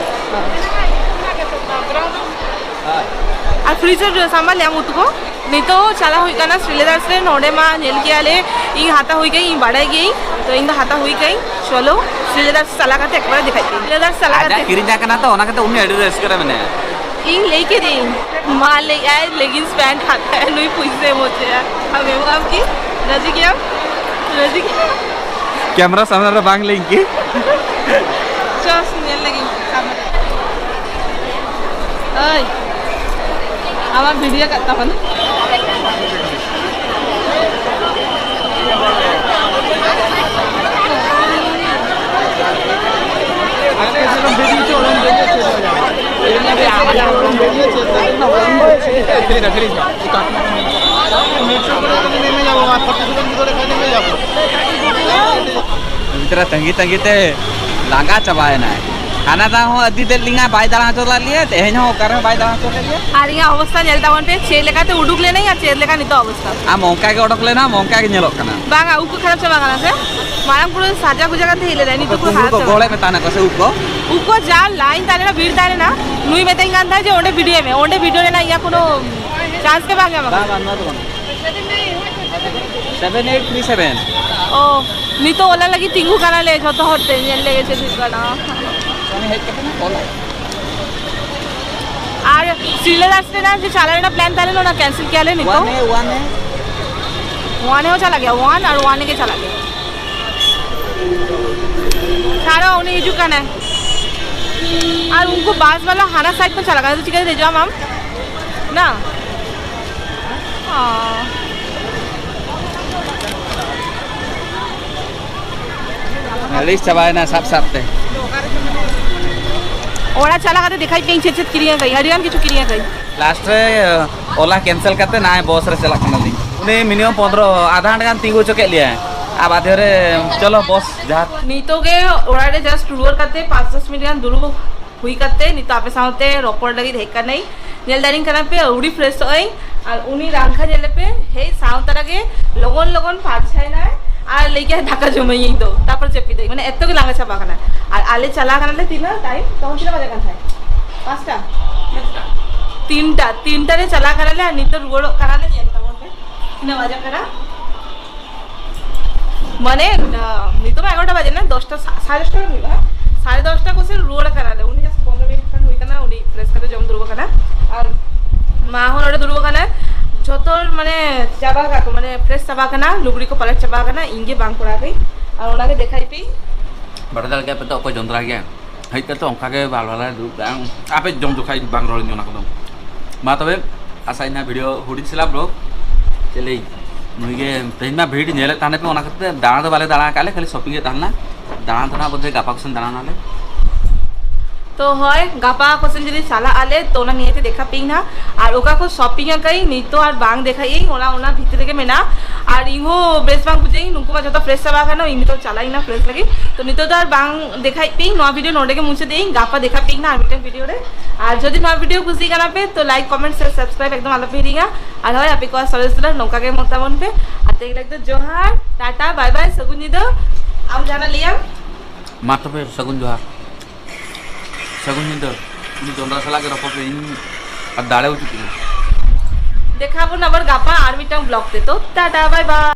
ᱟᱨ ᱯᱷᱨᱤᱡᱽ ᱨᱮ ᱥᱟᱢᱵᱟᱨ ᱞᱮ ᱟᱢ ᱩᱛᱩ ᱠᱚ᱾ ᱱᱤᱛᱚᱜ ᱪᱟᱞᱟᱣ ᱦᱩᱭᱩᱜ ᱠᱟᱱᱟ ᱥᱨᱤᱞᱮᱫᱟᱨᱥ ᱨᱮ᱾ ᱱᱚᱰᱮ ᱢᱟ ᱧᱮᱞ ᱜᱮᱭᱟᱞᱮ, ᱤᱧ ᱦᱟᱛᱟᱣ ᱦᱩᱭ ᱠᱟᱹᱧ, ᱤᱧ ᱵᱟᱲᱟᱭ ᱜᱤᱭᱟᱹᱧ, ᱛᱚ ᱤᱧ ᱫᱚ ᱦᱟᱛᱟᱣ ᱦᱩᱭ ᱠᱟᱹᱧ᱾ ᱪᱚᱞᱚ ᱥᱨᱤᱞᱮᱫᱟᱨᱥ ᱪᱟᱞᱟᱣ ᱠᱟᱛᱮ ᱮᱠᱵᱟᱨᱮ ᱫᱮᱠᱷᱟᱭ ᱯᱮ᱾ ᱥᱨᱤᱞᱮᱫᱟᱨᱥ ᱪᱟᱞᱟᱣ ᱟᱡᱟᱜ ᱠᱟᱛᱮ ᱠᱤᱨᱤᱧ ᱛᱟᱦᱮᱸ ᱠᱟᱱᱟ ᱛᱚ, ᱚᱱᱟ ᱠᱷᱟᱹᱛᱤᱨ ᱩᱱᱤ ᱟᱹᱰᱤ ᱨᱟᱹᱥᱠᱟᱹ ᱨᱮ ᱢᱮᱱᱟᱭᱟ᱾ ᱤᱧ ᱞᱟᱹᱭ ᱠᱤᱫᱤᱧ, ᱢᱟ ᱞᱟᱹᱭ ᱟᱭ ᱞᱮᱜᱤᱱᱥ ᱯᱮᱱᱴ ᱦᱟᱛᱟᱣ, ᱱᱩᱭ ᱯᱩᱭᱥᱟᱹ ᱮᱢ ᱦᱚᱪᱚᱭᱟ᱾ ᱟᱢ ᱮᱢᱚᱜ ᱟᱢ ᱠᱤ? ᱨᱟᱹᱡᱤ ᱜᱮᱭᱟᱢ? ᱨᱟᱹᱡᱤ ᱜᱮᱭᱟᱢ? ᱠᱮᱢᱨᱟ ᱥᱟᱢᱱᱟ ᱨᱮ ᱵᱟᱝ ᱞᱟᱹᱭ ᱠᱤ? ᱪᱚᱥ ᱧᱮᱞ ᱞᱟᱹᱜᱤᱫ ᱥᱟᱢᱱᱟ ᱨᱮ᱾ ᱳᱭ, ᱟᱢᱟᱜ ᱵᱷᱤᱰᱤᱭᱳ ᱠᱟᱜ ᱛᱟᱵᱚᱱ᱾ ᱛᱮᱨᱟ ᱛᱟᱺᱜᱤ ᱛᱟᱺᱜᱤ ᱛᱮ ᱞᱟᱸᱜᱟ ᱪᱟᱵᱟᱭᱮᱱᱟᱭ᱾ ᱦᱟᱱᱟ ᱫᱷᱟᱣ ᱦᱚᱸ ᱟᱹᱫᱤ ᱫᱮᱡ ᱞᱤᱧᱟ, ᱵᱟᱭ ᱫᱟᱬᱟ ᱦᱚᱪᱚ ᱞᱮᱫ ᱞᱮᱭᱟ, ᱛᱮᱦᱮᱧ ᱦᱚᱸ ᱚᱠᱟ ᱨᱮᱦᱚᱸ ᱵᱟᱭ ᱫᱟᱬᱟ ᱦᱚᱪᱚ ᱞᱮᱫ ᱞᱮᱭᱟ᱾ ᱟᱨ ᱤᱧᱟᱹᱜ ᱚᱵᱚᱥᱛᱟ ᱧᱮᱞ ᱛᱟᱵᱚᱱ ᱯᱮ, ᱪᱮᱫ ᱞᱮᱠᱟᱛᱮ ᱩᱰᱩᱠ ᱞᱮᱱᱟᱹᱧ ᱟᱨ ᱪᱮᱫ ᱞᱮᱠᱟ ᱱᱤᱛᱚᱜ ᱚᱵᱚᱥᱛᱟ᱾ ᱟᱢ ᱚᱱᱠᱟ ᱜᱮ ᱚᱰᱚᱠ ᱞᱮᱱᱟ, ᱚᱱᱠᱟ ᱜᱮ ᱧᱮᱞᱚᱜ ᱠᱟᱱᱟ᱾ ᱵᱟᱝᱟ, ᱩᱵ ᱠᱚ ᱠᱷᱟᱨᱟᱯ ᱪᱟᱵᱟ ᱠᱟᱱᱟ ᱥᱮ? ᱢᱟᱲᱟᱝ ᱯᱩᱨᱟᱹ ᱥᱟᱡᱟ ᱜᱩᱡᱟ ᱠᱟᱛᱮ ᱦᱮᱡ ᱞᱮᱱᱟᱭ, ᱱᱤᱛᱚᱜ ᱯᱩᱨᱟᱹ ᱠᱩᱢᱵᱽᱲᱩ ᱠᱷᱟᱨᱟᱯ ᱠᱚ ᱪᱟᱵᱟ ᱜᱚᱦᱚᱲᱮᱫ ᱠᱟᱱᱟ᱾ ᱢᱮ ᱛᱟᱦᱮᱱᱟ ᱠᱚ ᱥᱮ ᱩᱵ ᱠᱚ? ᱩᱵ ᱠᱚ ᱡᱟ ᱞᱟᱭᱤᱱ ᱛᱟᱦᱮᱸ ᱞᱮᱱᱟ, ᱵᱷᱤᱲ ᱛᱟᱦᱮᱸ ᱞᱮᱱᱟ, ᱱᱩᱭ ᱢᱮᱛᱟᱹᱧ ᱠᱟᱱ ᱛᱟᱦᱮᱸᱫ ᱡᱮ ᱚᱸᱰᱮ ᱵᱷᱤᱰᱤᱭᱳᱭ ᱢᱮ, ᱚᱸᱰᱮ ᱵᱷᱤᱰᱤᱭᱳ ᱨᱮᱱᱟᱜ ᱤᱧᱟᱹᱜ ᱠᱳᱱᱳ ᱪᱟᱱᱥ ᱜᱮ ᱵᱟᱝ ᱧᱟᱢ ᱵᱟᱝ, ᱟᱠᱟᱱᱟ᱾ ᱵᱟᱝ, ᱱᱚᱣᱟ ᱫᱚ ᱵᱟᱝ᱾ Seven eight three seven. ᱚ, ᱱᱤᱛᱚᱜ ᱚᱱᱟ ᱞᱟᱹᱜᱤᱫ ᱛᱤᱸᱜᱩ ᱠᱟᱱᱟᱞᱮ ᱡᱷᱚᱛᱚ ᱦᱚᱲ ᱛᱮ, ᱧᱮᱞ ᱞᱮᱜᱮ ᱪᱮᱫ ᱦᱩᱭᱩᱜ ᱠᱟᱱᱟ᱾ ᱩᱱᱤ ᱦᱮᱡ ᱠᱟᱛᱮ ᱱᱟᱜ ᱠᱚᱞ ᱟᱭ᱾ ᱟᱨ ᱥᱤᱞᱫᱟᱹ ᱫᱟᱨᱥ ᱨᱮᱱᱟᱜ ᱡᱮ ᱪᱟᱞᱟᱣ ᱨᱮᱱᱟᱜ ᱯᱞᱟᱱ ᱛᱟᱦᱮᱸ ᱞᱮᱱᱟ, ᱚᱱᱟ ᱠᱮᱱᱥᱮᱞ ᱠᱮᱭᱟᱞᱮ ᱱᱤᱛᱚᱜ᱾ ᱚᱣᱟᱱ ᱮ, ᱚᱣᱟᱱ ᱮ᱾ ᱚᱣᱟᱱ ᱮ ᱦᱚᱸ ᱪᱟᱞᱟᱜ ᱜᱮᱭᱟ, ᱚᱣᱟᱱ ᱟᱨ ᱚᱣᱟᱱ ᱮ ᱜᱮ ᱪᱟᱞᱟᱜ ᱜᱮᱭᱟ᱾ ᱪᱷᱟᱲᱚ, ᱩᱱᱤ ᱦᱤᱡᱩᱜ ᱠᱟᱱᱟᱭ᱾ ᱟᱨ ᱩᱱᱠᱩ ᱵᱟᱥ ᱵᱟᱞᱟ ᱦᱟᱱᱟ ᱥᱟᱭᱤᱰ ᱠᱚ ᱪᱟᱞᱟᱜ ᱠᱟᱱᱟ, ᱪᱤᱠᱟᱹᱛᱮ ᱫᱮᱡᱚᱜ ᱟᱢ ᱟᱢ? ᱱᱟ? ᱚ᱾ ᱟᱹᱲᱤᱥ ᱪᱟᱵᱟᱭᱮᱱᱟ ᱥᱟᱵ ᱥᱟᱵ ᱛᱮ᱾ ᱚᱲᱟᱜ ᱪᱟᱞᱟᱣ ᱠᱟᱛᱮ ᱫᱮᱠᱷᱟᱭ ᱯᱮ ᱤᱧ ᱪᱮᱫ ᱪᱮᱫ ᱠᱤᱨᱤᱧ ᱟᱠᱟᱫᱟᱹᱧ, ᱟᱹᱰᱤ ᱜᱟᱱ ᱠᱤᱪᱷᱩ ᱠᱤᱨᱤᱧ ᱟᱠᱟᱫᱟᱹᱧ᱾ ᱞᱟᱥᱴ ᱨᱮ ᱳᱞᱟ ᱠᱮᱱᱥᱮᱞ ᱠᱟᱛᱮ ᱱᱟᱭ ᱵᱚᱥ ᱨᱮ ᱪᱟᱞᱟᱜ ᱠᱟᱱᱟᱞᱤᱧ᱾ ᱩᱱᱤ ᱢᱤᱱᱤᱢᱟᱢ ᱯᱚᱱᱫᱽᱨᱚ, ᱟᱫᱷᱟ ᱜᱷᱚᱱᱴᱟ ᱜᱟᱱ ᱛᱤᱸᱜᱩ ᱦᱚᱪᱚ ᱠᱮᱫ ᱞᱮᱭᱟᱭ᱾ ᱟᱨ ᱵᱟᱫᱷᱮ ᱨᱮ ᱪᱚᱞᱚ ᱵᱚᱥ ᱡᱟᱦᱟᱸ᱾ ᱱᱤᱛᱚᱜ ᱜᱮ ᱚᱲᱟᱜ ᱨᱮ ᱡᱟᱥᱴ ᱨᱩᱣᱟᱹᱲ ᱠᱟᱛᱮ ᱯᱟᱸᱪ ᱫᱚᱥ ᱢᱤᱱᱤᱴ ᱜᱟᱱ ᱫᱩᱲᱩᱵ ᱦᱩᱭ ᱠᱟᱛᱮ ᱱᱤᱛᱚᱜ ᱟᱯᱮ ᱥᱟᱶᱛᱮ ᱨᱚᱯᱚᱲ ᱞᱟᱹᱜᱤᱫ ᱦᱮᱡ ᱠᱟᱱᱟᱹᱧ᱾ ᱧᱮᱞ ᱫᱟᱲᱮᱧ ᱠᱟᱱᱟ ᱯᱮ, ᱟᱹᱣᱲᱤ ᱯᱷᱨᱮᱥᱚᱜ ᱟᱹᱧ᱾ ᱟᱨ ᱩᱱᱤ ᱨᱟᱝᱠᱷᱟ ᱧᱮᱞ ᱯᱮ, ᱦᱮᱡ ᱥᱟᱶ ᱛᱟᱨᱟ ᱜᱮ ᱞᱚᱜᱚᱱ ᱞᱚᱜᱚᱱ ᱯᱷᱟᱨᱪᱟᱭᱮᱱᱟᱭ ᱟᱨ ᱞᱟᱹᱭ ᱠᱮᱫᱟᱭ, "ᱫᱟᱠᱟ ᱡᱚᱢᱟᱹᱧ ᱤᱧ ᱫᱚ, ᱛᱟᱨᱯᱚᱨ ᱡᱟᱹᱯᱤᱫᱟᱹᱧ", ᱢᱟᱱᱮ ᱮᱛᱚ ᱜᱮ ᱞᱟᱸᱜᱟ ᱪᱟᱵᱟ ᱠᱟᱱᱟ᱾ ᱟᱨ ᱟᱞᱮ ᱪᱟᱞᱟᱣ ᱠᱟᱱᱟᱞᱮ ᱛᱤᱱᱟᱹᱜ ᱴᱟᱭᱤᱢ? ᱛᱚᱠᱷᱚᱱ ᱛᱤᱱᱟᱹᱜ ᱵᱟᱡᱟᱜ ᱠᱟᱱ ᱛᱟᱦᱮᱸᱫ? ᱯᱟᱸᱪᱴᱟ? ᱛᱤᱱᱴᱟ, ᱛᱤᱱᱴᱟ ᱨᱮ ᱪᱟᱞᱟᱣ ᱠᱟᱱᱟᱞᱮ ᱟᱨ ᱱᱤᱛᱚᱜ ᱨᱩᱣᱟᱹᱲᱚᱜ ᱠᱟᱱᱟᱞᱮ, ᱧᱮᱞ ᱛᱟᱵᱚᱱ ᱯᱮ ᱛᱤᱱᱟᱹᱜ ᱵᱟᱡᱟᱜ ᱠᱟᱱᱟ᱾ ᱢᱟᱱᱮ, ᱟᱸ, ᱱᱤᱛᱚᱜ ᱢᱟ ᱮᱜᱟᱨᱚᱴᱟ ᱵᱟᱡᱮ ᱱᱟ, ᱫᱚᱥᱴᱟ, ᱥᱟ-, ᱥᱟᱲᱮ ᱫᱚᱥᱴᱟ ᱨᱮ ᱦᱩᱭᱩᱜᱼᱟ᱾ ᱥᱟᱲᱮ ᱫᱚᱥᱴᱟ ᱠᱚ ᱥᱮᱫ ᱨᱩᱣᱟᱹᱲ ᱠᱟᱱᱟᱞᱮ᱾ ᱩᱱᱤ ᱡᱟᱥᱴ ᱯᱚᱱᱨᱚ ᱢᱤᱱᱤᱴ ᱠᱷᱟᱱ ᱦᱩᱭ ᱠᱟᱱᱟ, ᱩᱱᱤ ᱯᱷᱨᱮᱥ ᱠᱟᱛᱮ ᱡᱚᱢ ᱫᱩᱲᱩᱵ ᱟᱠᱟᱱᱟ᱾ ᱟᱨ ᱢᱟ ᱦᱚᱸ ᱱᱚᱰᱮ ᱫᱩᱲᱩᱵ ᱟᱠᱟᱱᱟ᱾ ᱡᱷᱚᱛᱚ ᱦᱚᱲ ᱢᱟᱱᱮ ᱪᱟᱵᱟ ᱠᱟᱜ ᱠᱚ, ᱢᱟᱱᱮ ᱯᱷᱨᱮᱥ ᱪᱟᱵᱟ ᱟᱠᱟᱱᱟ, ᱞᱩᱜᱽᱲᱤ ᱠᱚ ᱯᱟᱞᱟᱴ ᱪᱟᱵᱟ ᱟᱠᱟᱱᱟ, ᱤᱧ ᱜᱮ ᱵᱟᱝ ᱠᱚᱨᱟᱣ ᱠᱟᱹᱧ᱾ ᱟᱨ ᱚᱱᱟᱜᱮ ᱫᱮᱠᱷᱟᱭ ᱯᱮ᱾ ᱵᱟᱰᱟᱭ ᱫᱟᱲᱮ ᱠᱮᱫ ᱯᱮ ᱛᱚ, ᱚᱠᱚᱭ ᱡᱚᱸᱫᱽᱨᱟ ᱜᱮᱭᱟ᱾ ᱦᱮᱡ ᱠᱟᱛᱮ ᱚᱱᱠᱟ ᱜᱮ ᱵᱟᱞ ᱵᱟᱞᱟᱭ ᱫᱩᱲᱩᱵ ᱠᱟᱜᱼᱟ᱾ ᱟᱯᱮ ᱡᱚᱢ ᱡᱚᱠᱷᱟᱡ ᱵᱟᱝ ᱨᱚᱲ ᱤᱧ ᱚᱱᱟ ᱠᱚᱫᱚ᱾ ᱢᱟ ᱛᱚᱵᱮ, ᱟᱥᱟᱭᱤᱧ ᱱᱟᱦᱟᱜ ᱵᱷᱤᱰᱤᱭᱳ ᱦᱩᱰᱤᱧ ᱥᱮᱞᱟ ᱵᱞᱚᱜ ᱪᱮᱫ ᱞᱟᱹᱭ, ᱱᱩᱭ ᱜᱮ ᱛᱮᱦᱮᱧ ᱢᱟ ᱵᱷᱤᱲ ᱧᱮᱞᱮᱫ ᱛᱟᱦᱮᱱ ᱯᱮ, ᱚᱱᱟ ᱠᱷᱟᱹᱛᱤᱨ ᱛᱮ ᱫᱟᱬᱟ ᱫᱚ ᱵᱟᱞᱮ ᱫᱟᱬᱟ ᱟᱠᱟᱫ ᱞᱮ, ᱠᱷᱟᱹᱞᱤ ᱥᱚᱯᱤᱝ ᱮᱫ ᱛᱟᱦᱮᱱᱟ᱾ ᱫᱟᱬᱟᱱ ᱫᱚ ᱱᱟᱦᱟᱜ ᱵᱳᱫᱷᱚᱭ ᱜᱟᱯᱟ ᱠᱚᱥᱮᱱ ᱫᱟᱬᱟᱱᱟᱞᱮ᱾ ᱛᱚ ᱦᱳᱭ, ᱜᱟᱯᱟ ᱠᱚᱥᱮᱱ ᱡᱩᱫᱤ ᱪᱟᱞᱟᱜ ᱟᱞᱮ, ᱛᱚ ᱚᱱᱟ ᱱᱤᱭᱮᱛᱮ ᱫᱮᱠᱷᱟ ᱯᱮᱭᱟᱹᱧ ᱱᱟᱦᱟᱜ᱾ ᱟᱨ ᱚᱠᱟ ᱠᱚ ᱥᱚᱯᱤᱝ ᱟᱠᱟᱫᱟᱹᱧ ᱱᱤᱛᱚᱜ ᱟᱨ ᱵᱟᱝ ᱫᱮᱠᱷᱟᱭᱟᱹᱧ, ᱚᱱᱟ, ᱚᱱᱟ ᱵᱷᱤᱛᱨᱤ ᱨᱮᱜᱮ ᱢᱮᱱᱟᱜᱼᱟ᱾ ᱟᱨ ᱤᱧ ᱦᱚᱸ ᱵᱮᱥ ᱵᱟᱝ ᱵᱩᱡᱷᱟᱹᱜ ᱤᱧ, ᱱᱩᱠᱩ ᱢᱟ ᱡᱚᱛᱚ ᱯᱷᱨᱮᱥ ᱪᱟᱵᱟ ᱟᱠᱟᱱᱟ, ᱤᱧ ᱱᱤᱛᱚᱜ ᱪᱟᱞᱟᱜ ᱤᱧ ᱱᱟ ᱯᱷᱨᱮᱥ ᱞᱟᱹᱜᱤᱫ᱾ ᱛᱚ ᱱᱤᱛᱚᱜ ᱫᱚ ᱟᱨ ᱵᱟᱝ ᱫᱮᱠᱷᱟᱭ ᱯᱮᱭᱟᱹᱧ, ᱱᱚᱣᱟ ᱵᱷᱤᱰᱤᱭᱳ ᱱᱚᱰᱮ ᱜᱮ ᱢᱩᱪᱟᱹᱫ ᱤᱧ, ᱜᱟᱯᱟ ᱫᱮᱠᱷᱟ ᱯᱮᱭᱟᱹᱧ ᱱᱟ ᱟᱨ ᱢᱤᱫᱴᱮᱱ ᱵᱷᱤᱰᱤᱭᱳ ᱨᱮ᱾ ᱟᱨ ᱡᱩᱫᱤ ᱱᱚᱣᱟ ᱵᱷᱤᱰᱤᱭᱳ ᱠᱩᱥᱤ ᱠᱟᱱᱟ ᱯᱮ, ᱛᱚ ᱞᱟᱭᱤᱠ, ᱠᱚᱢᱮᱱᱴ, ᱥᱮᱭᱟᱨ, ᱥᱟᱵᱥᱠᱨᱟᱭᱤᱵ ᱮᱠᱫᱚᱢ ᱟᱞᱚ ᱯᱮ ᱦᱤᱲᱤᱧᱟ᱾ ᱟᱨ ᱦᱳᱭ, ᱟᱯᱮ ᱠᱚᱣᱟᱜ ᱥᱚᱨᱮᱥ ᱫᱩᱞᱟᱹᱲ ᱱᱚᱝᱠᱟ ᱜᱮ ᱮᱢᱚᱜ ᱛᱟᱵᱚᱱ ᱯᱮ᱾ ᱟᱨ ᱛᱮᱦᱮᱧ ᱞᱟᱹᱜᱤᱫ ᱫᱚ ᱡᱚᱦᱟᱨ, ᱴᱟᱴᱟ, ᱵᱟᱭ ᱵᱟᱭ, ᱥᱟᱹᱜᱩᱱ ᱧᱤᱫᱟᱹ᱾ ᱟᱢ ᱡᱟᱦᱟᱱᱟᱜ ᱞᱟᱹᱭᱟᱢ? ᱢᱟ ᱛᱚᱵᱮ, ᱥᱟᱹᱜᱩᱱ ᱡᱚᱦᱟᱨ᱾ ᱥᱟᱹᱜᱩᱱ ᱧᱤᱫᱟᱹ᱾ ᱩᱱᱤ ᱡᱚᱱᱰᱨᱟ ᱥᱟᱞᱟᱜ ᱜᱮ ᱨᱚᱯᱚᱲ ᱯᱮ, ᱤᱧ ᱟᱨ ᱫᱟᱲᱮ ᱵᱟᱹᱪᱩᱜ ᱛᱤᱧᱟ᱾ ᱫᱮᱠᱷᱟ ᱵᱚᱱ ᱟᱵᱟᱨ ᱜᱟᱯᱟ ᱟᱨ ᱢᱤᱫᱴᱟᱝ ᱵᱞᱚᱜ ᱛᱮ᱾ ᱛᱚ ᱴᱟᱴᱟ, ᱵᱟᱭ ᱵᱟᱭ᱾